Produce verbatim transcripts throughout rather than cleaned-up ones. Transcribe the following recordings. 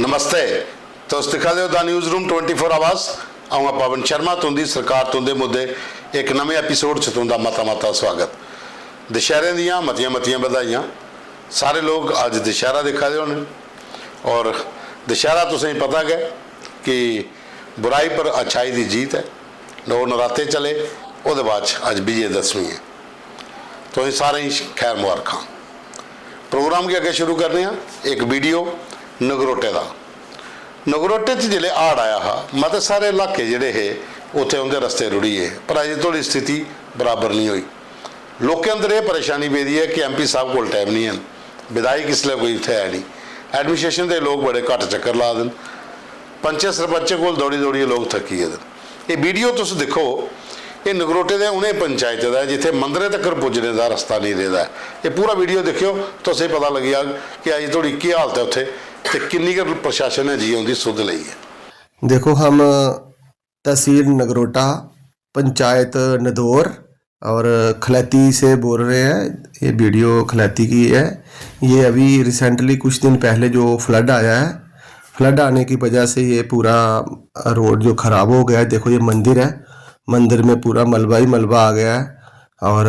नमस्ते, तुस दिक्खा दे ओ the news room twenty four hours. अ'ऊं आं पवन शर्मा, तुं'दी सरकार, तुं'दे मुद्दे, इक नमें एपिसोड च तुं'दा मता मता स्वागत। दशैहरें दियां मतियां मतियां बधाइयां। सारे लोक अज्ज दशैहरा दिक्खा दे होने, और दशैहरा तुसेंगी पता गै कि बुराई पर अच्छाई दी जीत ऐ। नौ नराते चले, ओह्दे बाद च अज्ज विजयदशमी ऐ। तुसें सारें गी खैर मुबारखां। प्रोग्राम गी अग्गें शुरू करने आं इक वीडियो नगरोटे दा। नगरोटे च जिसलै हाड़ आया हा, मते सारे इलाके जेह्ड़े हे, उत्थै उं'दे रस्ते रुढ़ी गे, पर अजें धोड़ी स्थिति बराबर निं होई। लोकें अंदर एह् परेशानी पेदी ऐ कि एमपी साहब कोल टाइम निं ऐ, विधायक इसलै कोई उत्थै है निं, एडमिनिस्ट्रेशन दे लोक बड़े घट्ट चक्कर ला दे न, पंचें सरपंचें कोल दौड़ी दौड़ियै लोक थक्की गेदे न। एह् वीडियो तुस दिक्खो, एह् नगरोटे दे उ'नें पंचायतें दा ऐ जित्थै मंदरें तक्कर पुज्जने दा रस्ता नेईं रेह्दा ऐ। एह् पूरा वीडियो दिक्खेओ, तुसेंगी पता लग्गी जाग कि अजें धोड़ी केह् हालत ऐ उत्थै ते किन्नी गै प्रशासन ने जाइयै उं'दी सुध लेई ऐ। देखो, हम तहसील नगरोटा, पंचायत नदौर और खलैती से बोल रहे हैं। ये वीडियो खलैती की है। ये अभी रिसेंटली कुछ दिन पहले जो फ्लड आया है, फ्लड आने की वजह से ये पूरा रोड जो ख़राब हो गया है। देखो, ये मंदिर है, मंदिर में पूरा मलबा ही मलबा आ गया है और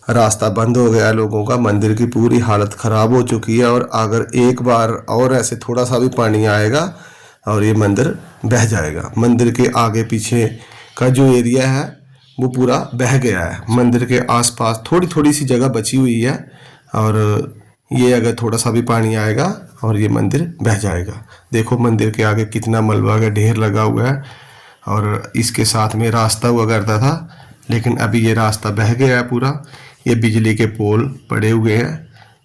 रास्ता बंद हो गया है लोगों का। मंदिर की पूरी हालत ख़राब हो चुकी है और अगर एक बार और ऐसे थोड़ा सा भी पानी आएगा और ये मंदिर बह जाएगा। मंदिर के आगे पीछे का जो एरिया है, वो पूरा बह गया है। मंदिर के आसपास थोड़ी थोड़ी सी जगह बची हुई है और ये अगर थोड़ा सा भी पानी आएगा और ये मंदिर बह जाएगा। देखो, मंदिर के आगे कितना मलबा का ढेर लगा हुआ है और इसके साथ में रास्ता हुआ करता था, लेकिन अभी ये रास्ता बह गया है पूरा। ये बिजली के पोल पड़े हुए हैं,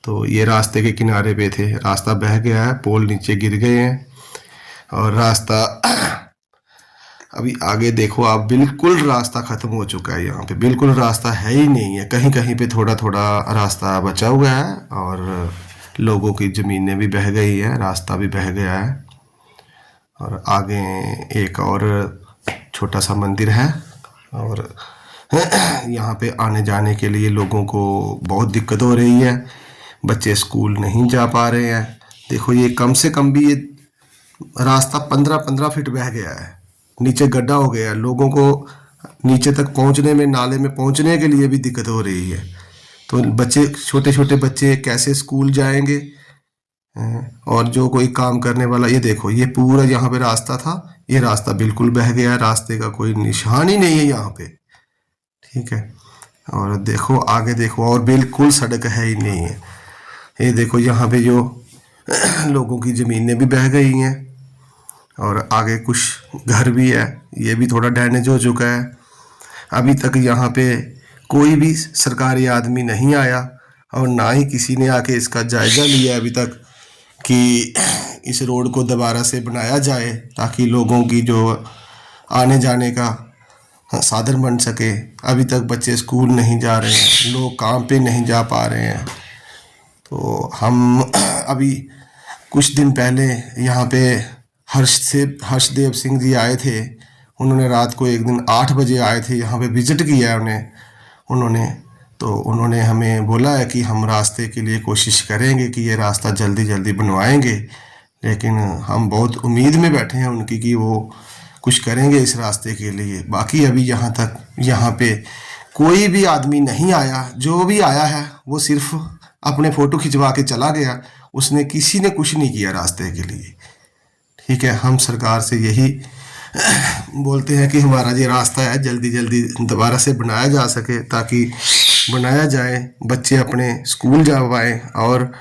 तो ये रास्ते के किनारे पे थे, रास्ता बह गया है, पोल नीचे गिर गए हैं और रास्ता अभी आगे देखो आप, बिल्कुल रास्ता ख़त्म हो चुका है। यहाँ पे बिल्कुल रास्ता है ही नहीं है, कहीं कहीं पे थोड़ा थोड़ा रास्ता बचा हुआ है और लोगों की ज़मीनें भी बह गई है, रास्ता भी बह गया है। और आगे एक और छोटा सा मंदिर है और यहाँ पे आने जाने के लिए लोगों को बहुत दिक्कत हो रही है। बच्चे स्कूल नहीं जा पा रहे हैं। देखो, ये कम से कम भी ये रास्ता पंद्रह पंद्रह फीट बह गया है, नीचे गड्ढा हो गया है। लोगों को नीचे तक पहुंचने में, नाले में पहुंचने के लिए भी दिक्कत हो रही है। तो बच्चे, छोटे छोटे बच्चे कैसे स्कूल जाएंगे? हैं? और जो कोई काम करने वाला, ये देखो, ये पूरा यहाँ पे रास्ता था, ये रास्ता बिल्कुल बह गया है, रास्ते का कोई निशान ही नहीं है यहाँ पे। ठीक है, और देखो, आगे देखो, और बिल्कुल सड़क है ही नहीं है। ये देखो, यहाँ पे जो लोगों की ज़मीनें भी बह गई हैं और आगे कुछ घर भी है, ये भी थोड़ा डैमेज हो चुका है। अभी तक यहाँ पे कोई भी सरकारी आदमी नहीं आया और ना ही किसी ने आके इसका जायज़ा लिया अभी तक कि इस रोड को दोबारा से बनाया जाए, ताकि लोगों की जो आने जाने का साधन बन सके। अभी तक बच्चे स्कूल नहीं जा रहे हैं, लोग काम पे नहीं जा पा रहे हैं। तो हम अभी कुछ दिन पहले यहाँ पे हर्ष से हर्षदेव सिंह जी आए थे। उन्होंने रात को एक दिन आठ बजे आए थे, यहाँ पे विजिट किया है उन्हें उन्होंने। तो उन्होंने हमें बोला है कि हम रास्ते के लिए कोशिश करेंगे कि ये रास्ता जल्दी जल्दी बनवाएंगे, लेकिन हम बहुत उम्मीद में बैठे हैं उनकी कि वो कुछ करेंगे इस रास्ते के लिए। बाकी अभी यहाँ तक, यहाँ पे कोई भी आदमी नहीं आया, जो भी आया है वो सिर्फ अपने फ़ोटो खिंचवा के चला गया, उसने, किसी ने कुछ नहीं किया रास्ते के लिए। ठीक है, हम सरकार से यही बोलते हैं कि हमारा ये रास्ता है, जल्दी जल्दी दोबारा से बनाया जा सके, ताकि बनाया जाए, बच्चे अपने स्कूल जा पाएँ और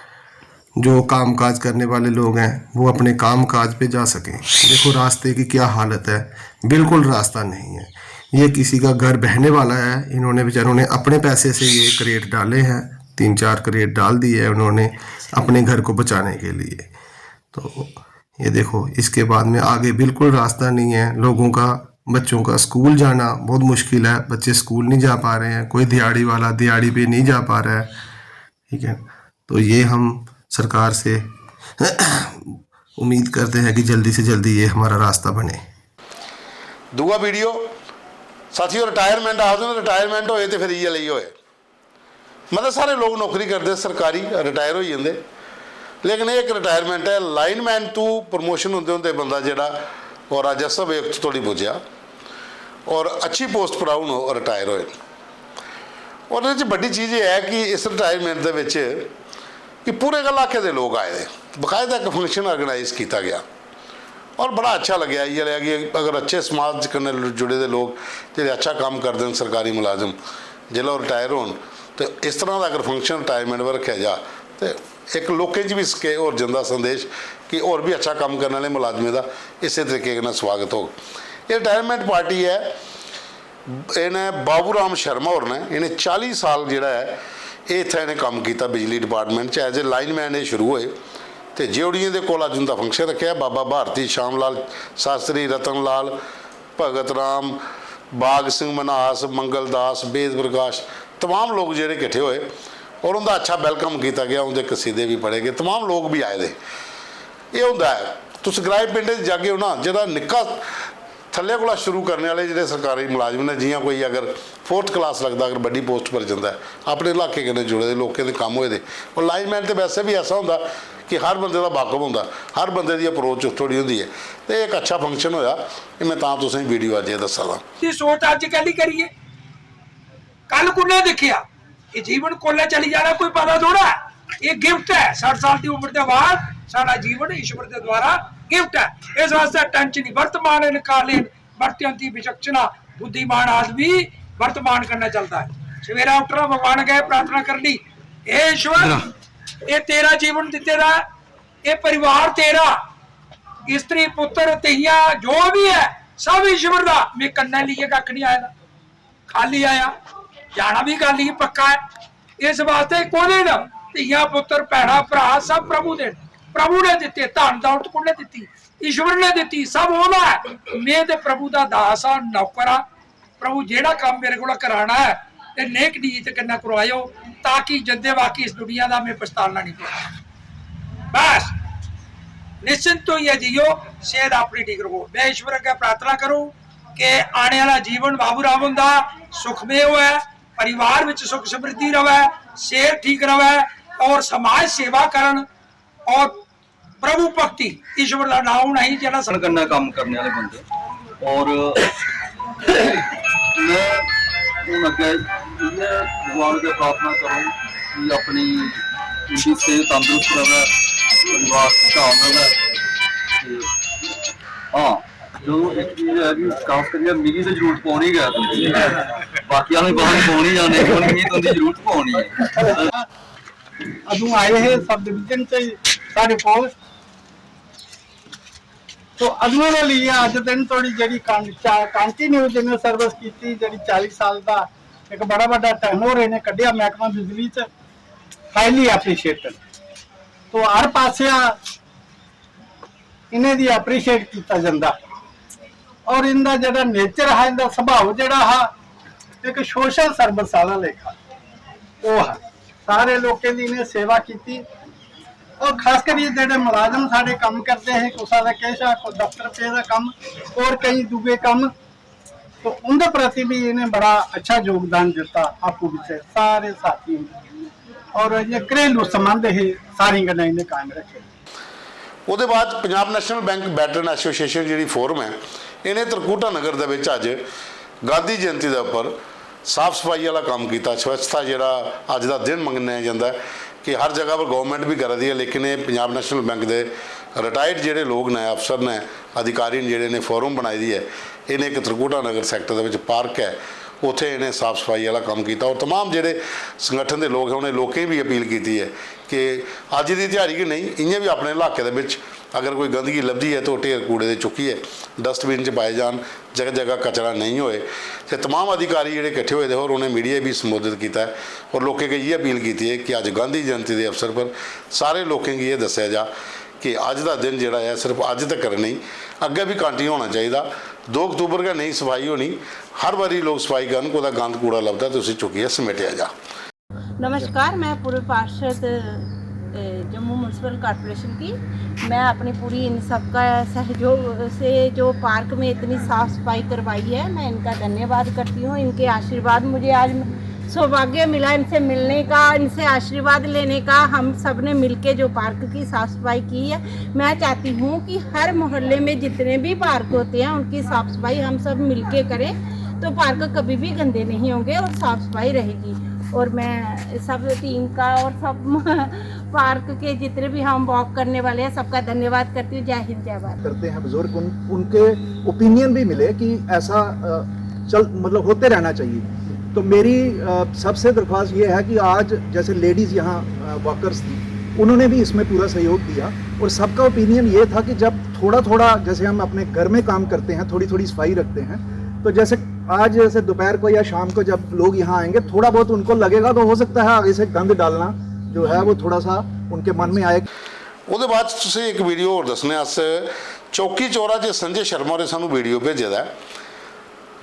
जो काम काज करने वाले लोग हैं, वो अपने काम काज पे जा सकें। देखो, रास्ते की क्या हालत है, बिल्कुल रास्ता नहीं है। ये किसी का घर बहने वाला है, इन्होंने, बेचारों ने अपने पैसे से ये क्रेट डाले हैं, तीन चार क्रेट डाल दिए हैं उन्होंने अपने घर को बचाने के लिए। तो ये देखो, इसके बाद में आगे बिल्कुल रास्ता नहीं है। लोगों का, बच्चों का स्कूल जाना बहुत मुश्किल है, बच्चे स्कूल नहीं जा पा रहे हैं, कोई दिहाड़ी वाला दिहाड़ी पे नहीं जा पा रहा है। ठीक है, तो ये हम सरकार से उम्मीद करते हैं कि जल्दी से जल्दी ये हमारा रास्ता बने। दूआ वीडियो, साथियों, रिटायरमेंट आखदे न, रिटायरमेंट होए ते फिर इ'यै लेई होए। मतलब, सारे लोक नौकरी करदे सरकारी, रिटायर होई जंदे, लेकिन एह् इक रिटायरमेंट ऐ। लाइनमैन तू प्रमोशन होंदे होंदे बंदा जेह्ड़ा ओह् राजस्व आयुक्त धोड़ी पुज्जेआ और अच्छी पोस्ट परा हून ओह् रिटायर होए। और एह्दे च बड्डी चीज एह् ऐ कि इस रिटायरमेंट दे बिच कि पूरे गै इलाके दे लोक आए दे, बकायदा इक फंक्शन आर्गेनाइज कीता गेआ और बड़ा अच्छा लग्गेआ। इ'यै लग्गेआ कि अगर अच्छे समाज कन्नै जुड़े दे लोक जेह्ड़े अच्छा कम्म करदे न, सरकारी मुलाजम, जेल्लै ओह् रिटायर होन ते इस तरह दा अगर फंक्शन रिटायरमेंट पर रक्खेआ जा ते इक लोकें च बी इसके होर जंदा संदेश कि होर बी अच्छा कम्म करने आह्ले मुलाजमें दा इस्सै तरीके कन्नै स्वागत होग। एह् रिटायरमेंट पार्टी ऐ, इ'नें बाबू राम शर्मा होर ने, इ'नें चाली साल जेह्ड़ा ऐ एह् इत्थै इ'नें कम्म कीता बिजली डिपार्टमेंट च। एज ए लाइनमैन एह् शुरू होए ते जेओडीएं दे कोल अज्ज उं'दा फंक्शन रक्खेआ। बाबा भारती, श्याम लाल शास्त्री, रतन लाल, भगत राम, बाघ सिंह मन्हास, मंगल दास, वेद प्रकाश, तमाम लोक जेह्ड़े किट्ठे होए और उं'दा अच्छा वैलकम कीता गेआ, उं'दे कसीदे बी पढ़े गे, तमाम लोक बी आए दे। एह् होंदा ऐ, तुस ग्राईं पिंडें च जागे ओ ना, जेह्ड़ा निक्का थल्ले कोला शुरू करने आह्ले जेह्ड़े सरकारी मुलाजम न, जि'यां कोई अगर फोर्थ क्लास लगदा, अगर बड्डी पोस्ट पर जंदा ऐ, अपने इलाके कन्नै जुड़े दे लोकें दे कम्म होए दे। और लाइनमैन ते वैसे बी ऐसा होंदा कि हर बंदे दा वाकफ होंदा, हर बंदे दी अप्रोच थोह्ड़ी होंदी ऐ। ते इक अच्छा फंक्शन होएआ, एह् में तां तुसें गी वीडियो अज्ज एह् दस्सा दा। दी सोच अज्ज कैल्ली करिए? कल कु'न्नै दिक्खेआ? एह् जीवन कोल्लै चली जाना, कोई पता थोड़ा। एह् गिफ्ट ऐ, सट्ठ साल दी उम्र दे बाद साढ़ा जीवन ईश्वर दे द्वारा गिफ्ट ऐ। इस वास्तै टेंशन नहीं। वर्तमान कालेन वर्तयंती विचक्षणा, बुद्धिमान आदमी वर्तमान कन्नै चलदा ऐ। सवेरै उट्ठना, भगवान अग्गें प्रार्थना करनी, "हे ईश्वर, एह् तेरा जीवन दित्ते दा ऐ, एह् परिवार तेरा, स्त्री पुत्र धीयां जो बी ऐ, सब ईश्वर दा। में कन्नै लेइयै कक्ख नहीं आए दा।" खाल्ली आया, जाना बी खाल्ली पक्का ऐ। इस वास्तै कोह्दे न? धीयां, पुत्तर, भैनां, भ्राऽ सब प्रभु दे न। प्रभु ने दित्ते, धन दौलत कु'न्नै दित्ती? ईश्वर ने दित्ती, सब ओह्दा ऐ। में ते प्रभु दा दास आं, नौकर आं। प्रभु जेह्ड़ा कम्म मेरे कोला कराना ऐ ते नेक नीयत कन्नै करवाएओ, ताकि जंदे बाकी इस दुनिया दा में पछताना निं पवै। बस निश्चिंत होइयै जियो, सेह्त अपनी ठीक रखो। में ईश्वर अग्गें प्रार्थना करूं कि आने आह्ला जीवन बाबू राम हुंदा सुखमय होऐ, परिवार विच सुख समृद्धि रवै, सेहत ठीक रवै और समाज सेवा करन और प्रभु भक्ति, ईश्वर दा नाम होना ही जेह्ड़ा सन कन्नै कम्म करने आह्ले बंदे। और में हून अग्गें इ'यै भगवान अग्गें प्रार्थना करूं कि अपनी उं'दी सेहत तंदरुस्त रवै, परिवार खुशहाल रवै। ते हां, जो इक चीज ऐ कि खास करियै मिगी ते जरूरत पौनी गै ऐ तुं'दी। बाकी आह्लें बाहर पौनी जां नेईं पौनी, मिगी तुं'दी जरूरत पौनी ऐ। अदूं आए हे सब डिवीजन च साढ़े कोल, तो अदूं दा लेइयै अज्ज दिन धोड़ी जेह्ड़ी कांटिन्यू जिन्ने सर्विस कीती, जेह्ड़ी चाली साल दा इक बड़ा बड्डा टर्नओवर इ'नें कड्ढेआ मैह्कमा बिजली च, हाईली अप्रीशिएटेड। तो हर पासेआ इ'नें दी अप्रीशिएट कीता जंदा। और इं'दा जेह्ड़ा नेचर हा, इं'दा सुभाव जेह्ड़ा हा, इक सोशल सर्विस आह्ला लेखा ओह् हा। सारे लोकें दी इ'नें सेवा कीती। और खास करियै जेह्ड़े मुलाजम साढ़े कम्म करदे हे, कुसै दा किश हा, कोई दफ्तर पेदा कम्म, और केईं दूए कम्म, तो उं'दे प्रति बी इ'नें बड़ा अच्छा योगदान दित्ता आपूं बिच्चें सारे साथियें गी। और इ'यां घरेलू संबंध हे सारें कन्नै इ'नें कायम रक्खे। ओह्दे बाद Punjab national bank veteran association जेह्ड़ी फोरम ऐ, इ'नें त्रिकुटा नगर दे बिच अज्ज गांधी जयंती दे उप्पर साफ सफाई आह्ला कम्म कीता। स्वच्छता जेह्ड़ा अज्ज दा दिन मन्नेआ जंदा ऐ कि हर जगह पर गौरमेंट बी करा दी ऐ, लेकिन एह् पंजाब नेशनल बैंक दे रिटायर्ड जेह्ड़े लोक न, अफसर न, अधिकारी न, जेह्ड़े इ'नें फोरम बनाई दी ऐ, इ'नें इक त्रिकुटा नगर सैक्टर दे बिच पार्क ऐ, उत्थै इ'नें साफ सफाई आह्ला कम्म कीता। और तमाम जेह्ड़े संगठन दे लोक हे, उ'नें लोकें गी बी अपील कीती ऐ कि अज्ज दी ध्याड़ी गै नेईं, इ'यां बी अपने इलाके दे बिच अगर कोई गंदगी लभदी ऐ ते ओह् ढेर कूड़े दे चुक्कियै डस्टबिन च पाए जान, जगह जगह कचरा नेईं होए। ते तमाम अधिकारी जेह्ड़े किट्ठे होए दे होर उ'नें मीडिया गी बी संबोधित कीता ऐ और लोकें गी इ'यै अपील कीती ऐ कि अज्ज गांधी जयंती दे अवसर पर सारे लोकें गी एह् दस्सेआ जा कि अज्ज दा दिन जेह्ड़ा ऐ सिर्फ अज्ज तक्कर नेईं, अग्गें बी कंटिन्यू होना चाहिदा। दो अक्तूबर गै नेईं सफाई होनी, हर बारी लोक सफाई करन, कुतै गंद कूड़ा लभदा ते उसी चुक्कियै समेटेआ जा। नमस्कार, मैं पूर्व पार्षद, अ, जम्मू म्युनिसिपल कॉरपोरेशन की। मैं अपनी पूरी इन सबका सहयोग से जो पार्क में इतनी साफ सफाई करवाई है, मैं इनका धन्यवाद करती हूँ। इनके आशीर्वाद मुझे आज सौभाग्य मिला इनसे मिलने का, इनसे आशीर्वाद लेने का। हम सब ने मिलके जो पार्क की साफ सफाई की है, मैं चाहती हूँ कि हर मोहल्ले में जितने भी पार्क होते हैं, उनकी साफ सफाई हम सब मिलके करें, तो पार्क कभी भी गंदे नहीं होंगे और साफ सफाई रहेगी। और मैं सब टीम का और सब पार्क के जितने भी हम वॉक करने वाले हैं, सबका धन्यवाद करती हूँ। जय हिंद, जय भारत। करते हैं बुजुर्ग, उन उनके ओपिनियन भी मिले कि ऐसा अ, चल मतलब होते रहना चाहिए। तो मेरी अ, सबसे दरख्वास्त ये है कि आज जैसे लेडीज़ यहाँ वॉकर्स थी, उन्होंने भी इसमें पूरा सहयोग दिया और सबका ओपिनियन ये था कि जब थोड़ा थोड़ा, जैसे हम अपने घर में काम करते हैं, थोड़ी थोड़ी सफाई रखते हैं, तो जैसे आज जैसे दोपहर को या शाम को जब लोग यहाँ आएंगे, थोड़ा बहुत उनको लगेगा, तो हो सकता है आगे से गंद डालना जो है वो थोड़ा सा उनके मन में आए। ਉਹਦੇ ਬਾਅਦ 'ਚ ਤੁਸੀਂ ਇੱਕ ਵੀਡੀਓ ਹੋਰ ਦੱਸਣੇ ਅਸ। ਚੌਕੀ ਚੌਰਾ 'ਚ ਸੰਜੇ ਸ਼ਰਮਾ ਨੇ ਸਾਨੂੰ ਵੀਡੀਓ ਭੇਜਿਆ ਹੈ,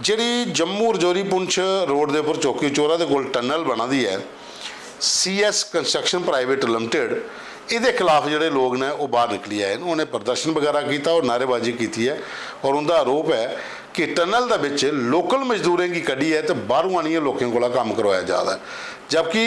ਜਿਹੜੀ ਜੰਮੂ ਰਜੌਰੀ ਪੁੰਛ ਰੋਡ ਦੇ ਉੱਪਰ ਚੌਕੀ ਚੌਰਾ ਦੇ ਕੋਲ ਟਨਲ ਬਣਾਦੀ ਹੈ, ਸੀਐਸ ਕੰਸਟਰਕਸ਼ਨ ਪ੍ਰਾਈਵੇਟ ਲਿਮਟਿਡ, ਇਹਦੇ ਖਿਲਾਫ ਜਿਹੜੇ ਲੋਕ ਨੇ ਉਹ ਬਾਹਰ ਨਿਕਲੀ ਆਏ ਨੇ। ਉਹਨੇ ਪ੍ਰਦਰਸ਼ਨ ਵਗੈਰਾ ਕੀਤਾ ਔਰ ਨਾਅਰੇਬਾਜ਼ੀ ਕੀਤੀ ਹੈ ਔਰ ਉਹਦਾ ਆਰੋਪ ਹੈ ਕਿ ਟਨਲ ਦੇ ਵਿੱਚ ਲੋਕਲ ਮਜ਼ਦੂਰਾਂ ਕੀ ਕੱਢੀ ਹੈ ਤੇ ਬਾਹਰੋਂ ਆਣੀਆਂ ਲੋਕਾਂ ਕੋਲ ਕੰਮ ਕਰਵਾਇਆ ਜਾ ਰਿਹਾ ਹੈ। ਜਦਕਿ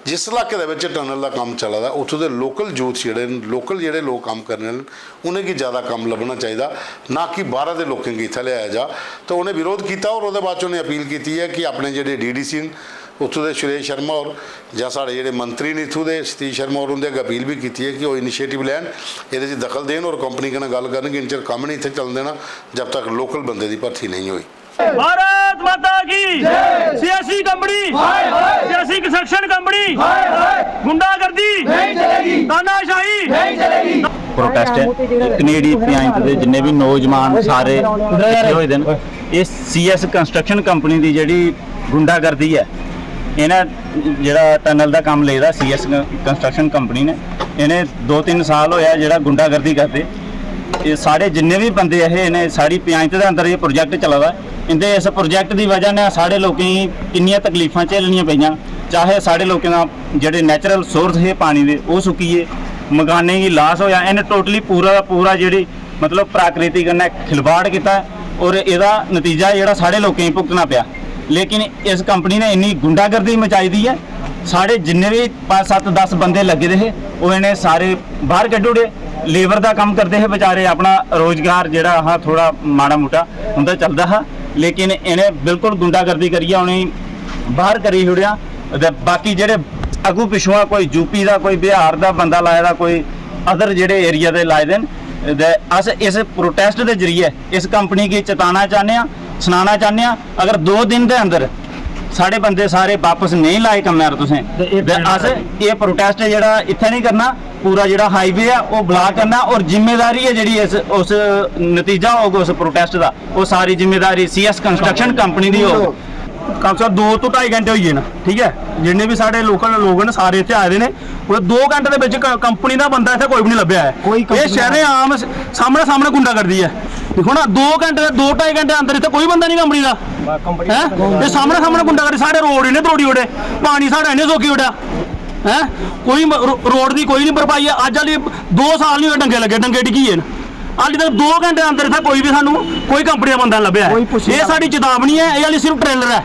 ਜਿਸ ਇਲਾਕੇ ਦੇ ਵਿੱਚ ਟਨਲ ਦਾ ਕੰਮ ਚੱਲਦਾ, ਉੱਥੋਂ ਦੇ ਲੋਕਲ ਯੂਥ ਜਿਹੜੇ ਨੇ, ਲੋਕਲ ਜਿਹੜੇ ਲੋਕ ਕੰਮ ਕਰਨੇ ਨੇ, ਉਹਨਾਂ ਕੀ ਜ਼ਿਆਦਾ ਕੰਮ ਲੱਭਣਾ ਚਾਹੀਦਾ, ਨਾ ਕਿ ਬਾਹਰ ਦੇ ਲੋਕਾਂ ਕੀ ਇੱਥੇ ਲਿਆਇਆ ਜਾ। ਤਾਂ ਉਹਨੇ ਵਿਰੋਧ ਕੀਤਾ ਔਰ ਉਹਦੇ ਬਾਅਦ 'ਚ ਉਹਨੇ ਅਪੀਲ ਕੀਤੀ ਹੈ ਕਿ ਆਪਣੇ ਜਿਹੜੇ ਡੀਡੀਸੀ ਨੇ, ਉੱਥੋਂ ਦੇ ਸੁਰੇਸ਼ ਸ਼ਰਮਾ ਔਰ ਜਾਂ ਸਾਡੇ ਜਿਹੜੇ ਮੰਤਰੀ ਨੇ ਇੱਥੋਂ ਦੇ ਸਤੀਸ਼ ਸ਼ਰਮਾ ਔਰ ਉਹਦੇ ਅੱਗੇ ਅਪੀਲ ਵੀ ਕੀਤੀ ਹੈ ਕਿ ਉਹ ਇਨੀਸ਼ੀਏਟਿਵ ਲੈਣ, ਇਹਦੇ 'ਚ ਦਖਲ ਦੇਣ ਔਰ ਕੰਪਨੀ ਨਾਲ ਗੱਲ ਕਰਨ ਕਿ ਇੰਨਾ ਚਿਰ ਕੰਮ ਨਹੀਂ ਇੱਥੇ ਚੱਲਣ ਦੇਣਾ ਜਦ ਤੱਕ ਲੋਕਲ ਬੰਦੇ ਦੀ ਭਰਤੀ ਨਹੀਂ ਹੋਈ। भारत माता की। सियासी कंपनी, सियासी कंस्ट्रक्शन कंपनी, गुंडागर्दी, तानाशाही। ਪ੍ਰੋਟੈਸਟ ਹੈ। ਕਨੇੜੀ ਪਿਆਂਤ ਦੇ ਜਿੰਨੇ ਵੀ ਨੌਜਵਾਨ ਸਾਰੇ ਇਕੱਠੇ ਹੋਏ ਦੇ ਨੇ। ਇਹ ਸੀਐਸ ਕੰਸਟਰਕਸ਼ਨ ਕੰਪਨੀ ਦੀ ਜਿਹੜੀ ਗੁੰਡਾਗਰਦੀ ਹੈ, ਇਹਨਾਂ ਜਿਹੜਾ ਟਨਲ ਦਾ ਕੰਮ ਲੈਦਾ ਸੀਐਸ ਕੰਸਟਰਕਸ਼ਨ ਕੰਪਨੀ ਨੇ, ਇਹਨੇ ਦੋ ਤਿੰਨ ਸਾਲ ਹੋਇਆ ਜਿਹੜਾ ਗੁੰਡਾਗਰਦੀ ਕਰਦੇ। ਇਹ ਸਾਰੇ ਜਿੰਨੇ ਵੀ ਬੰਦੇ ਇਹ ਨੇ, ਸਾਰੀ ਪਿਆਂਤ ਦੇ ਅੰਦਰ ਇਹ ਪ੍ਰੋਜੈਕਟ ਚੱਲਦਾ। इंदे इस प्रोजेक्ट दी वजह ने साढ़े लोकें गी किन्नियां तकलीफां झेलनियां पेइयां, चाहे साढ़े लोकें दा जेह्ड़े नेचुरल सोर्स हे पानी दे, ओह् सुक्की गे, मकानें गी लास होआ। इ'नें टोटली पूरा दा पूरा जेह्ड़ी मतलब प्रकृति कन्नै खिलवाड़ कीता ऐ, और एह्दा नतीजा जेह्ड़ा साढ़े लोकें गी भुगतना पेआ। लेकिन इस कंपनी ने इन्नी गुंडागर्दी मचाई दी ऐ, साढ़े जिन्ने बी पंज सत्त दस बंदे लग्गे दे हे, ओह् इ'नें सारे बाहर कड्ढी ओड़े। लेबर दा कम्म करदे हे बेचारे, अपना रोजगार जेह्ड़ा हा थोह्ड़ा माड़ा मुट्टा उं'दा चलदा हा, लेकिन इ'नें बिल्कुल गुंडागर्दी करियै उ'नेंगी बाहर करी छुड़ेआ। ते बाकी जेह्ड़े अग्गू पिच्छुआं कोई यूपी दा, कोई बिहार दा बंदा लाए दा, कोई अदर जेह्ड़े एरिया दे लाए दे न, ते अस इस प्रोटेस्ट दे जरिए इस कंपनी गी चेताना चाह्न्ने आं, सनाना चाह्न्ने आं, अगर दो दिन दे अंदर साढ़े बंदे सारे बापस नेईं लाए कम्मै पर तुसें, ते अस एह् प्रोटेस्ट जेह्ड़ा इत्थै निं करना, पूरा जेह्ड़ा हाईवे ऐ ओह् ब्लॉक करना, और जिम्मेदारी ऐ जेह्ड़ी इस उस नतीजा होग उस प्रोटेस्ट दा, ओह् सारी जिम्मेदारी सीएस कंस्ट्रक्शन कंपनी दी होग। कम से कम दो तो ढाई घंटे होई गे न, ठीक ऐ। जिन्ने बी साढ़े लोकल लोक न, सारे इत्थै आए दे न। मतलब दो घंटे दे बिच क-, कंपनी दा बंदा इत्थै कोई बी नहीं लब्भेआ ऐ। कोई एह् कंपनी शरेआम स-, सामनै सामनै गुंडागर्दी ऐ। दिक्खो ना, दो घंटे दे, दो ढाई घंटे अंदर इत्थै कोई बंदा नहीं कंपनी दा। हैं? एह् सामनै सामनै गुंडागर्दी, साढ़े रोड इ'नें त्रोड़ी ओड़े, पानी साढ़ा इ'नें सोकी ओड़ेआ। हैं? कोई म-, रो-, रोड दी कोई नहीं भरपाई ऐ। अज्ज आह्ली दो साल नहीं होए डंगे लग्गे, डंगे डिग्गी गे न। हाली तक दो घंटे अंदर इत्थै कोई बी सानू कोई कंपनी दा बंदा नहीं लब्भेआ ऐ। एह् साढ़ी चेतावनी ऐ, एह् हाली सिर्फ ट्रेलर ऐ।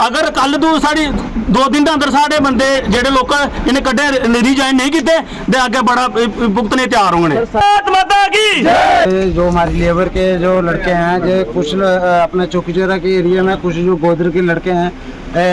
अगर कल तू साढ़ी दो दिन दे अंदर साढ़े बंदे जेह्ड़े लोकल इ'नें कड्ढे, रिजाइन नहीं कीते, ते अग्गें बड़ा भुगतने गी त्यार होंगन। भारत माता की। ये जो हमारी लेबर के जो लड़के हैं, जो कुछ ल-, अपने चौकी चौरा के एरिया में कुछ जो गोदर के लड़के हैं, ए,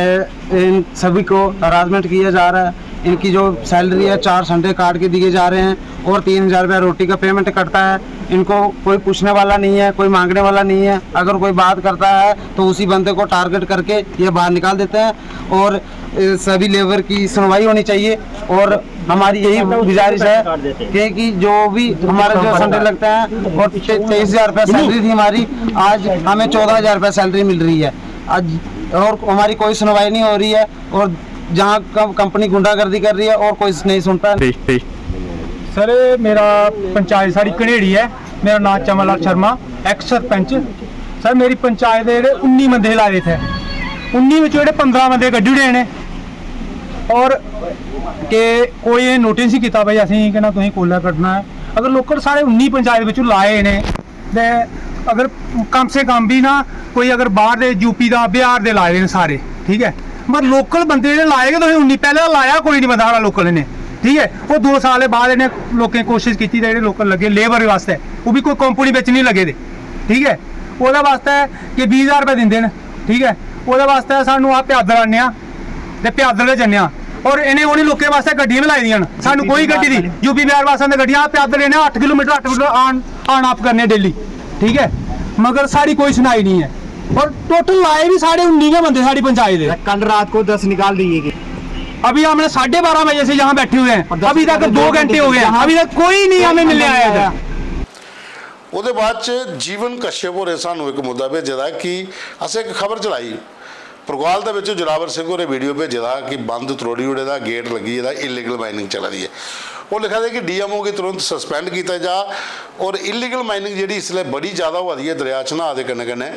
इन सभी को हरासमेंट किया जा रहा है। इनकी जो सैलरी है, चार संडे काट के दिए जा रहे हैं और तीन हज़ार रुपया रोटी का पेमेंट कटता है। इनको कोई पूछने वाला नहीं है, कोई मांगने वाला नहीं है। अगर कोई बात करता है तो उसी बंदे को टारगेट करके ये बाहर निकाल देते हैं। और ए, सभी लेबर की सुनवाई होनी चाहिए। और हमारी यही गुजारिश है कि, कि जो भी हमारा जो संडे लगता है और ते-, तेईस हज़ार रुपया सैलरी थी हमारी, आज हमें चौदह हज़ार रुपया सैलरी मिल रही है। आज और हमारी कोई सुनवाई नहीं हो रही है और जहाँ कं-, कंपनी गुंडागर्दी कर रही है और कोई नहीं सुनता है। ਸਰ, ਇਹ ਮੇਰਾ ਪੰਚਾਇਤ ਸਾਡੀ ਘਨੇੜੀ ਹੈ। ਮੇਰਾ ਨਾਮ ਚਮਨ ਲਾਲ ਸ਼ਰਮਾ, ਐਕਸ ਸਰਪੰਚ। ਸਰ, ਮੇਰੀ ਪੰਚਾਇਤ ਦੇ ਜਿਹੜੇ ਉੱਨੀ ਬੰਦੇ ਲਾਏ ਇੱਥੇ, ਉੱਨੀ ਵਿੱਚੋਂ ਜਿਹੜੇ ਪੰਦਰਾਂ ਬੰਦੇ ਕੱਢੀ ਉੜੇ ਨੇ, ਔਰ ਕਿ ਕੋਈ ਇਹ ਨੋਟਿਸ ਨਹੀਂ ਕੀਤਾ ਬਈ ਅਸੀਂ ਕਿਹਨਾਂ ਤੁਸੀਂ ਕੋਲਾ ਕੱਢਣਾ ਹੈ। ਅਗਰ ਲੋਕਲ ਸਾਰੇ ਉੱਨੀ ਪੰਚਾਇਤ ਵਿੱਚੋਂ ਲਾਏ ਨੇ, ਤੇ ਅਗਰ ਕਮ ਸੇ ਕਮ ਵੀ ਨਾ ਕੋਈ ਅਗਰ ਬਾਹਰ ਦੇ, ਯੂਪੀ ਦਾ, ਬਿਹਾਰ ਦੇ ਲਾਏ ਨੇ ਸਾਰੇ, ਠੀਕ ਹੈ, पर लोकल बंदे जेह्ड़े लाए गै तुसें उन्नी, पैह्लें लाया कोई निं बंदा साढ़ा लोकल इ'नें, ठीक ऐ। ओह् दो साल बाद इ'नें लोकें कोशिश कीती ते जेह्ड़े लोकल लग्गे लेबर बास्तै, ओह् बी कोई कंपनी बिच निं लग्गे दे, ठीक ऐ। ओह्दे बास्तै कि बीह् ज्हार रपेआ दिंदे न, ठीक ऐ। ओह्दे बास्तै सानूं अस पैदल आन्ने आं ते पैदल गै जन्ने आं। और इ'नें उ'नें लोकें बास्तै गड्डियां बी लाई दियां न, सानूं कोई गड्डी दी, यूपी बिहार बास्तै गड्डियां, अस पैदल इ'नें अट्ठ किलोमीटर, अट्ठ किलोमीटर आन आन आफ करने डेली, ठीक ऐ। मगर साढ़ी कोई सुनाई निं ऐ। और टोटल लाए बी साढ़े उन्नी गै बंदे साढ़ी पंचायत दे। कल रात को दस निकाल दिए गए। अभी हमने साढ़े बारह बजे से यहाँ बैठे हुए हैं, अभी तक दो घंटे हो गए हैं, अभी तक कोई नहीं हमें मिलने आया इधर। ਉਹਦੇ ਬਾਅਦ ਚ ਜੀਵਨ ਕਸ਼ਿਅਪ ਹੋਰੇ ਸਾਨੂੰ ਇੱਕ ਮੁੱਦਾ ਭੇਜਿਆ ਦਾ ਕਿ ਅਸੀਂ ਇੱਕ ਖਬਰ ਚਲਾਈ, ਪਰਗਵਾਲ ਦੇ ਵਿੱਚ ਜੋਰਾਵਰ ਸਿੰਘ ਹੋਰੇ ਵੀਡੀਓ ਭੇਜਿਆ ਦਾ ਕਿ ਬੰਦ ਤਰੋੜੀ ਉੜੇ ਦਾ, ਗੇਟ ਲੱਗੀ ਇਹਦਾ, ਇਲੀਗਲ ਮਾਈਨਿੰਗ ਚੱਲ ਰਹੀ ਹੈ। ਉਹ ਲਿਖਿਆ ਸੀ ਕਿ ਡੀਐਮਓ ਕੀ ਤੁਰੰਤ ਸਸਪੈਂਡ ਕੀਤਾ ਜਾ, ਔਰ ਇਲੀਗਲ ਮਾਈਨਿੰਗ ਜਿਹੜੀ ਇਸ ਵੇਲੇ ਬੜੀ ਜ਼ਿਆਦਾ ਹੋ ਰਹੀ ਹੈ ਦਰਿਆ ਚਨਾਹ ਦੇ ਕਨੇ ਕਨੇ,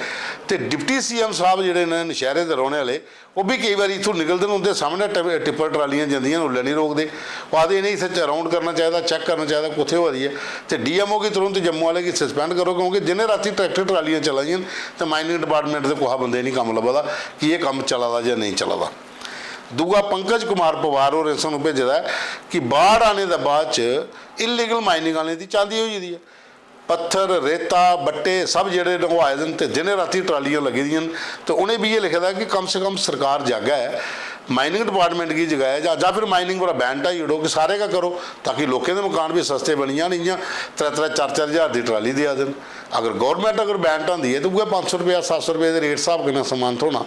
ਤੇ ਡਿਪਟੀ ਸੀਐਮ ਸਾਹਿਬ ਜਿਹੜੇ ਨੇ ਨਸ਼ਹਿਰੇ ਦੇ ਰਹਿਣੇ ਵਾਲੇ, ਉਹ ਵੀ ਕਈ ਵਾਰੀ ਇੱਥੋਂ ਨਿਕਲਦੇ ਨੇ, ਉਹਦੇ ਸਾਹਮਣੇ ਟਿ- ਟਿੱਪਰ ਟਰਾਲੀਆਂ ਜਾਂਦੀਆਂ ਨੇ, ਉਹ ਨਹੀਂ ਰੋਕਦੇ। ਉਹ ਆਦੇ ਨਹੀਂ, ਇੱਥੇ ਰਾਉਂਡ ਕਰਨਾ ਚਾਹੀਦਾ, ਚੈੱਕ ਕਰਨਾ ਚਾਹੀਦਾ, ਕਿੱਥੇ ਹੋ ਰਹੀ ਹੈ। ਤੇ ਡੀਐਮਓ ਕੀ ਤੁਰੰਤ ਜੰਮੂ ਵਾਲੇ ਕੀ ਸਸਪੈਂਡ ਕਰੋ, ਕਿਉਂਕਿ ਦਿਨੇ ਰਾਤੀ ਟਰੈਕਟਰ ਟਰਾਲੀਆਂ ਚਲਾਈਆਂ ਤੇ ਮਾਈਨਿੰਗ ਡਿਪਾਰਟਮੈਂਟ ਦੇ ਕੋਹਾ ਬੰਦੇ ਨਹੀਂ ਕੰਮ ਲੱਭਦਾ ਕਿ ਇਹ ਕੰਮ ਚਲਾਦਾ ਜਾਂ ਨਹੀਂ ਚਲਾਦਾ। ਦੂਆ, ਪੰਕਜ ਕੁਮਾਰ ਪਵਾਰ ਔਰ ਇਸ ਨੂੰ ਭੇਜਦਾ ਕਿ ਬਾੜ ਆਣੇ ਦੇ ਬਾਅਦ ਚ ਇਲੀਗਲ ਮਾਈਨਿੰਗ ਵਾਲੇ ਦੀ ਚਾਂਦੀ ਹੋਈ ਦੀ ਹੈ। ਪੱਥਰ, ਰੇਤਾ, ਬੱਟੇ ਸਭ ਜਿਹੜੇ ਲੰਘਵਾਏ ਦੇ ਨੇ ਤੇ ਦਿਨੇ ਰਾਤੀ ਟਰਾਲੀਆਂ ਲੱਗੀ ਦੀਆਂ ਨੇ। ਤੇ ਉਹਨੇ ਵੀ ਇਹ ਲਿਖਿਆ ਦਾ ਕਿ ਕਮ ਸੇ ਕਮ ਸਰਕਾਰ ਜਾਗਾ ਹੈ, ਮਾਈਨਿੰਗ ਡਿਪਾਰਟਮੈਂਟ ਕੀ ਜਗ੍ਹਾ ਹੈ, ਜਾਂ ਜਾਂ ਫਿਰ ਮਾਈਨਿੰਗ ਵਾਲਾ ਬੈਨ ਢਾਈ ਉਡੋ, ਕਿ ਸਾਰੇ ਕਾ ਕਰੋ, ਤਾਂ ਕਿ ਲੋਕਾਂ ਦੇ ਮਕਾਨ ਵੀ ਸਸਤੇ ਬਣ ਜਾਣ। ਇੰਆਂ ਤਰੇ ਤਰੇ, ਚਾਰ ਚਾਰ ਹਜ਼ਾਰ ਦੀ ਟਰਾਲੀ ਦੇ ਆ ਦੇਣ। ਅਗਰ ਗਵਰਨਮੈਂਟ ਅਗਰ ਬੈਨ ਢਾਉਂਦੀ ਹੈ ਤਾਂ ਉਹ ਪੰਜ ਸੌ ਰੁਪਇਆ, ਸੱਤ ਸੌ ਰੁਪਏ ਦੇ ਰੇਟ ਹਿਸਾਬ ਕਿੰਨਾ ਸਮਾਨ ਥੋਣਾ।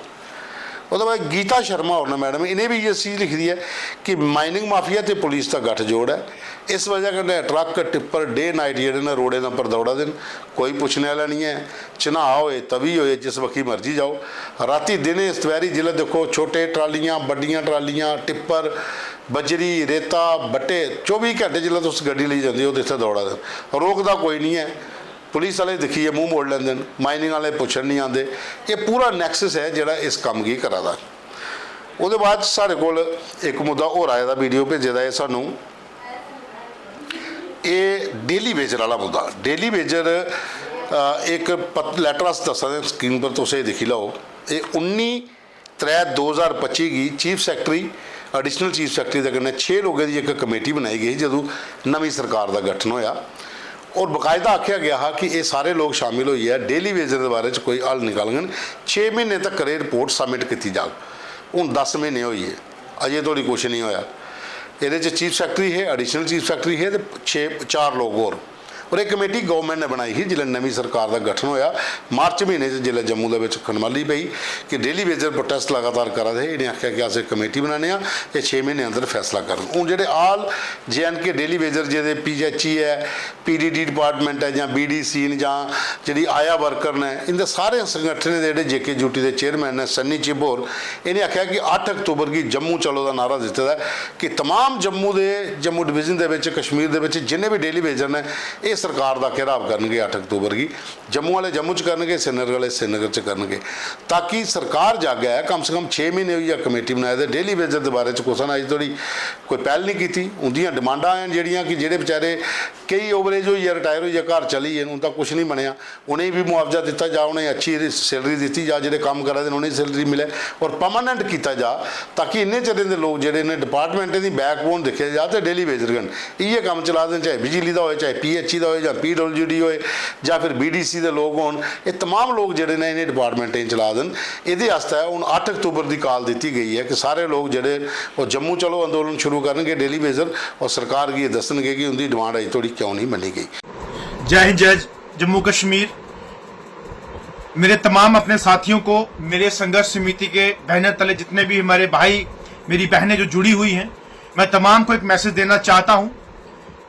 ਉਹਦੇ ਬਾਅਦ ਗੀਤਾ ਸ਼ਰਮਾ ਔਰ ਨੇ ਮੈਡਮ, ਇਹਨੇ ਵੀ ਇਹ ਚੀਜ਼ ਲਿਖੀ ਹੈ ਕਿ ਮਾਈਨਿੰਗ ਮਾਫੀਆ ਤੇ ਪੁਲਿਸ ਦਾ ਗੱਠਜੋੜ ਹੈ। ਇਸ ਵਜ੍ਹਾ ਕਨੇ ਟਰੱਕ, ਟਿੱਪਰ ਡੇ ਨਾਈਟ ਜਿਹੜੇ ਨੇ ਰੋੜੇ ਦੇ ਉੱਪਰ ਦੌੜਾ ਦੇਣ, ਕੋਈ ਪੁੱਛਣੇ ਵਾਲਾ ਨਹੀਂ ਹੈ। ਚਨਾਹ ਹੋਏ, ਤਵੀ ਹੋਏ, ਜਿਸ ਵਕਤ ਮਰਜ਼ੀ ਜਾਓ। ਰਾਤੀ, ਦਿਨੇ, ਸਵੇਰੀ, ਜ਼ਿਲ੍ਹੇ ਦੇਖੋ, ਛੋਟੇ ਟਰਾਲੀਆਂ, ਵੱਡੀਆਂ ਟਰਾਲੀਆਂ, ਟਿੱਪਰ, ਬਜਰੀ, ਰੇਤਾ, ਬੱਟੇ, ਚੌਵੀ ਘੰਟੇ ਜ਼ਿਲ੍ਹੇ ਤੋਂ ਉਸ ਗੱਡੀ ਲਈ ਜਾਂਦੀ, ਉਹ ਇੱਥੇ ਦੌੜਾ ਦੇਣ, ਰੋਕਦਾ ਕੋਈ ਨਹੀਂ ਹੈ। ਪੁਲਿਸ ਵਾਲੇ ਦਿਖੀਏ, ਮੂੰਹ ਮੋੜ ਲੈਂਦੇ ਨੇ, ਮਾਈਨਿੰਗ ਵਾਲੇ ਪੁੱਛਣ ਨਹੀਂ ਆਉਂਦੇ। ਇਹ ਪੂਰਾ ਨੈਕਸਸ ਹੈ ਜਿਹੜਾ ਇਸ ਕੰਮ ਕੀ ਕਰਾਦਾ। ਉਹਦੇ ਬਾਅਦ ਸਾਡੇ ਕੋਲ ਇੱਕ ਮੁੱਦਾ ਹੋਰ ਆਇਆ ਦਾ, ਵੀਡੀਓ ਭੇਜੇ ਦਾ ਇਹ ਸਾਨੂੰ, ਇਹ ਡੇਲੀ ਵੇਜਰ ਵਾਲਾ ਮੁੱਦਾ। ਡੇਲੀ ਵੇਜਰ ਇੱਕ ਪਤ- ਲੈਟਰ ਅਸ ਦੱਸਦੇ, ਸਕਰੀਨ ਪਰ ਤੁਸੀਂ ਇਹ ਦੇਖੀ ਲਓ। ਇਹ ਉੱਨੀ ਤ੍ਰੈ ਦੋ ਹਜ਼ਾਰ ਪੱਚੀ ਗੀ chief secretary, additional chief secretary ਦੇ ਕਨੇ ਛੇ ਲੋਕਾਂ ਦੀ ਇੱਕ ਕਮੇਟੀ ਬਣਾਈ ਗਈ ਜਦੋਂ ਨਵੀਂ ਸਰਕਾਰ ਦਾ ਗਠਨ ਹੋਇਆ। ਔਰ ਬਕਾਇਦਾ ਆਖਿਆ ਗਿਆ ਹਾਂ ਕਿ ਇਹ ਸਾਰੇ ਲੋਕ ਸ਼ਾਮਿਲ ਹੋਈ ਹੈ, ਡੇਲੀ ਵੇਜਰ ਦੇ ਬਾਰੇ ਚ ਕੋਈ ਹੱਲ ਨਿਕਾਲਣ, ਛੇ ਮਹੀਨੇ ਤੱਕ ਕਰੇ ਰਿਪੋਰਟ ਸਬਮਿਟ ਕੀਤੀ ਜਾਓ। ਹੁਣ ਦਸ ਮਹੀਨੇ ਹੋਈ ਹੈ, ਅਜੇ ਥੋੜੀ ਕੁਛ ਨਹੀਂ ਹੋਇਆ। ਇਹਦੇ ਚ ਚੀਫ ਸੈਕਟਰੀ ਹੈ, ਐਡੀਸ਼ਨਲ ਚੀਫ ਸੈਕਟਰੀ ਹੈ ਤੇ ਛੇ, ਚਾਰ ਲੋਕ ਹੋਰ। ਔਰ ਇਹ ਕਮੇਟੀ ਗਵਰਨਮੈਂਟ ਨੇ ਬਣਾਈ ਸੀ, ਜਿਲੇ ਨਵੀਂ ਸਰਕਾਰ ਦਾ ਗਠਨ ਹੋਇਆ। ਮਾਰਚ ਮਹੀਨੇ ਚ ਜਿਲੇ ਜੰਮੂ ਦੇ ਵਿੱਚ ਖਨਮਾਲੀ ਪਈ ਕਿ ਡੇਲੀ ਵੇਜਰ ਪ੍ਰੋਟੈਸਟ ਲਗਾਤਾਰ ਕਰਾ ਰਹੇ, ਇਹਨੇ ਆਖਿਆ ਕਿ ਅਸੀਂ ਕਮੇਟੀ ਬਣਾਉਂਦੇ ਆ, ਇਹ ਛੇ ਮਹੀਨੇ ਅੰਦਰ ਫੈਸਲਾ ਕਰਨ। ਹੁਣ ਜਿਹੜੇ ਆਲ ਜੇਐਨਕੇ ਡੇਲੀ ਵੇਜਰ, ਜਿਹਦੇ ਪੀਐਚਈ ਹੈ, ਪੀਡੀਡੀ ਡਿਪਾਰਟਮੈਂਟ ਹੈ, ਜਾਂ ਬੀਡੀਸੀ ਨੇ, ਜਾਂ ਜਿਹੜੀ ਆਇਆ ਵਰਕਰ ਨੇ, ਇਹਦੇ ਸਾਰੇ ਸੰਗਠਨ ਦੇ ਜਿਹੜੇ ਜੇਕੇ ਯੂਟੀ ਦੇ ਚੇਅਰਮੈਨ ਨੇ, ਸਨੀ ਚਿੱਬ ਹੋਰ, ਇਹਨੇ ਆਖਿਆ ਕਿ ਅੱਠ ਅਕਤੂਬਰ ਕੀ ਜੰਮੂ ਚਲੋ ਦਾ ਨਾਰਾ ਦਿੱਤਾ ਹੈ ਕਿ ਤਮਾਮ ਜੰਮੂ ਦੇ, ਜੰਮੂ ਡਿਵੀਜ਼ਨ ਦੇ ਵਿੱਚ, ਕਸ਼ਮੀਰ ਦੇ ਵਿੱਚ ਜਿੰਨੇ ਵੀ ਡੇਲੀ ਵੇਜਰ ਨੇ, ਇਹ ਸਰਕਾਰ ਦਾ ਘੇਰਾਵ ਕਰਨਗੇ ਅੱਠ ਅਕਤੂਬਰ ਕੀ। ਜੰਮੂ ਵਾਲੇ ਜੰਮੂ ਚ ਕਰਨਗੇ, ਸ੍ਰੀਨਗਰ ਵਾਲੇ ਸ੍ਰੀਨਗਰ ਚ ਕਰਨਗੇ, ਤਾਂ ਕਿ ਸਰਕਾਰ ਜਾਗਾ ਹੈ। ਕਮ ਸੇ ਕਮ ਛੇ ਮਹੀਨੇ ਹੋਈ ਆ ਕਮੇਟੀ ਬਣਾਏ ਦੇ, ਡੇਲੀ ਵੇਜਰ ਦੇ ਬਾਰੇ ਚ ਕੁਛ ਨਾ ਅਜੇ ਥੋੜੀ ਕੋਈ ਪਹਿਲ ਨਹੀਂ ਕੀਤੀ। ਉਹਦੀਆਂ ਡਿਮਾਂਡਾਂ ਆਣ ਜਿਹੜੀਆਂ ਕਿ ਜਿਹੜੇ ਵਿਚਾਰੇ ਕਈ ਓਵਰੇਜ ਹੋਈ ਆ, ਰਿਟਾਇਰ ਹੋਈ ਆ, ਘਰ ਚਲੀ ਗਏ, ਹੁਣ ਤਾਂ ਕੁਛ ਨਹੀਂ ਬਣਿਆ। ਉਹਨੇ ਵੀ ਮੁਆਵਜ਼ਾ ਦਿੱਤਾ ਜਾ, ਉਹਨੇ ਅੱਛੀ ਸੈਲਰੀ ਦਿੱਤੀ ਜਾ, ਜਿਹੜੇ ਕੰਮ ਕਰਾ ਦੇ ਨੇ ਉਹਨੇ ਸੈਲਰੀ ਮਿਲੇ, ਔਰ ਪਰਮਾਨੈਂਟ ਕੀਤਾ ਜਾ, ਤਾਂ ਕਿ ਇੰਨੇ ਚਿਰ ਦੇ ਲੋਕ ਜਿਹੜੇ ਨੇ ਡਿਪਾਰਟਮੈਂਟ ਦੀ ਬੈਕਬੋਨ ਦੇਖਿਆ ਜਾ ਤੇ ਡੇਲੀ ਵੇਜਰ ਗਨ ਇਹ ਕੰਮ ਚਲਾ ਦੇਣ, ਚਾਹੇ ਬਿਜਲੀ ਦਾ ਹੋਏ, ਚਾਹੇ ਪੀਐਚਈ ਦਾ ਹੋਏ, ਜਾਂ ਪੀਡਬਲਯੂਡੀ ਹੋਏ, ਜਾਂ ਫਿਰ ਬੀਡੀਸੀ ਦੇ ਲੋਕ ਹੋਣ। ਇਹ ਤਮਾਮ ਲੋਕ ਜਿਹੜੇ ਨੇ ਇਹਨੇ ਡਿਪਾਰਟਮੈਂਟ ਇਹ ਚਲਾ ਦੇਣ। ਇਹਦੇ ਵਾਸਤੇ ਹੁਣ ਅੱਠ ਅਕਤੂਬਰ ਦੀ ਕਾਲ ਦਿੱਤੀ ਗਈ ਹੈ ਕਿ ਸਾਰੇ ਲੋਕ ਜਿਹੜੇ ਉਹ ਜੰਮੂ ਚਲੋ ਅੰਦੋਲਨ ਸ਼ੁਰੂ ਕਰਨਗੇ, ਡੇਲੀ ਵੇਜਰ, ਔਰ ਸਰਕਾਰ ਕੀ ਇਹ ਦੱਸਣਗੇ ਕਿ ਉਹਦੀ ਡਿਮਾਂਡ ਅਜੇ ਥੋੜੀ ਕਿਉਂ ਨਹੀਂ ਮੰਨੀ ਗਈ। जय हिंद, जय जम्मू कश्मीर। मेरे तमाम अपने साथियों को, मेरे संघर्ष समिति के बैनर तले जितने भी हमारे भाई, मेरी बहनें जो जुड़ी हुई हैं, मैं तमाम को एक मैसेज देना चाहता हूं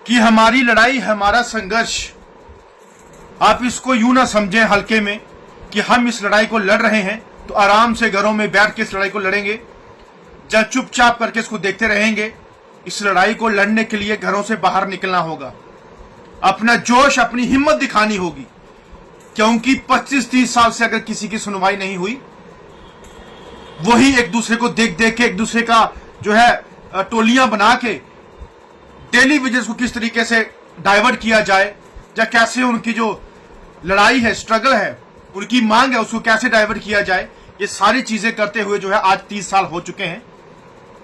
कि हमारी लड़ाई, हमारा संघर्ष, आप इसको यूं ना समझें हल्के में कि हम इस लड़ाई को लड़ रहे हैं तो आराम से घरों में बैठ के इस लड़ाई को लड़ेंगे या चुपचाप करके इसको देखते रहेंगे। इस लड़ाई को लड़ने के लिए घरों से बाहर निकलना होगा, अपना जोश, अपनी हिम्मत दिखानी होगी, क्योंकि पच्चीस तीस साल से अगर किसी की सुनवाई नहीं हुई, वही एक दूसरे को देख देख के, एक दूसरे का जो है, अ, टोलियां बना के डेली वेजेस को किस तरीके से डाइवर्ट किया जाए या कैसे उनकी जो लड़ाई है, स्ट्रगल है, उनकी मांग है, उसको कैसे डाइवर्ट किया जाए, ये सारी चीजें करते हुए जो है आज तीस साल हो चुके हैं,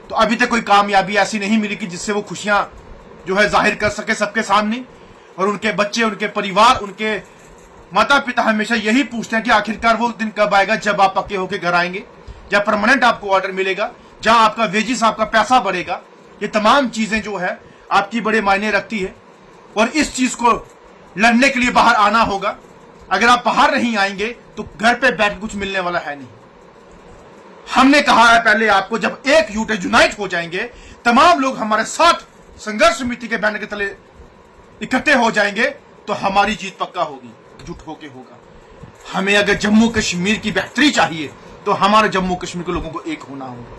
तो अभी तक कोई कामयाबी ऐसी नहीं मिली कि जिससे वो खुशियां जो है जाहिर कर सके सबके सामने। और उनके बच्चे, उनके परिवार, उनके माता पिता हमेशा यही पूछते हैं कि आखिरकार वो दिन कब आएगा जब आप पक्के होकर घर आएंगे, जब परमानेंट आपको ऑर्डर मिलेगा, जहां आपका वेजिस, आपका पैसा बढ़ेगा। ये तमाम चीजें जो है आपकी बड़े मायने रखती है और इस चीज को लड़ने के लिए बाहर आना होगा। अगर आप बाहर नहीं आएंगे तो घर पे बैठ के कुछ मिलने वाला है नहीं। हमने कहा है पहले आपको, जब एक यूट यूनाइट हो जाएंगे, तमाम लोग हमारे साथ संघर्ष समिति के बैनर के तले इकट्ठे हो जाएंगे, तो हमारी जीत पक्का होगी, एकजुट होके होगा। हमें अगर जम्मू कश्मीर की बेहतरी चाहिए तो हमारे जम्मू कश्मीर के लोगों को एक होना होगा।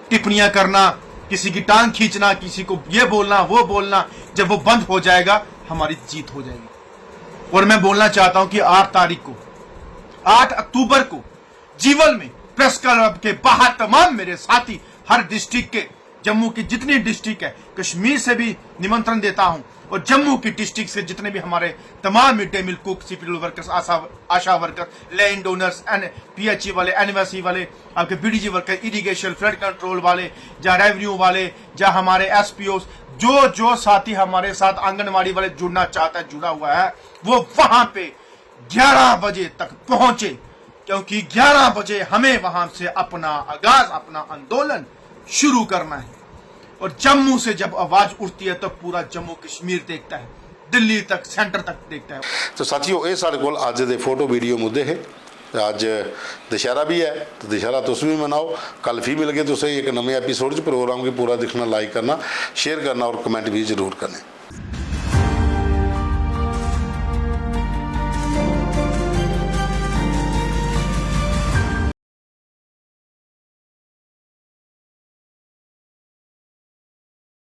टिप्पणियां करना, किसी की टांग खींचना, किसी को ये बोलना वो बोलना, जब वो बंद हो जाएगा हमारी जीत हो जाएगी। और मैं बोलना चाहता हूं कि आठ तारीख को, आठ अक्टूबर को जीवल में प्रेस क्लब के बाहर तमाम मेरे साथी, हर डिस्ट्रिक्ट के, जम्मू की जितनी डिस्ट्रिक्ट है, कश्मीर से भी निमंत्रण देता हूं, और जम्मू की डिस्ट्रिक्ट से जितने भी हमारे तमाम mid day meal cook, CPW workers, ASHA ASHA worker, land owners, and PHE वाले, एनवाईसी वाले, आपके BDG worker, irrigation, flood control वाले, या रेवेन्यू वाले, या हमारे एसपीओ, जो जो साथी हमारे साथ आंगनवाड़ी वाले जुड़ना चाहता है, जुड़ा हुआ है, वो वहां पे ग्यारह बजे तक पहुंचे, क्योंकि ग्यारह बजे हमें वहां से अपना आगाज, अपना आंदोलन शुरू करना है। और जम्मू से जब आवाज उठती है तो पूरा जम्मू कश्मीर देखता है, दिल्ली तक, सेंटर तक देखता है। तो साथियों, ये साढ़े कोल अज्ज दे फोटो वीडियो मुद्दे हे। ते अज्ज दशहरा बी ऐ, ते दशहरा तुस बी मनाओ। कल फ्ही मिलगे तुसें इक नमें एपिसोड च। प्रोग्राम गी पूरा दिक्खना, लाइक करना, शेयर करना और कमेंट बी जरूर करने।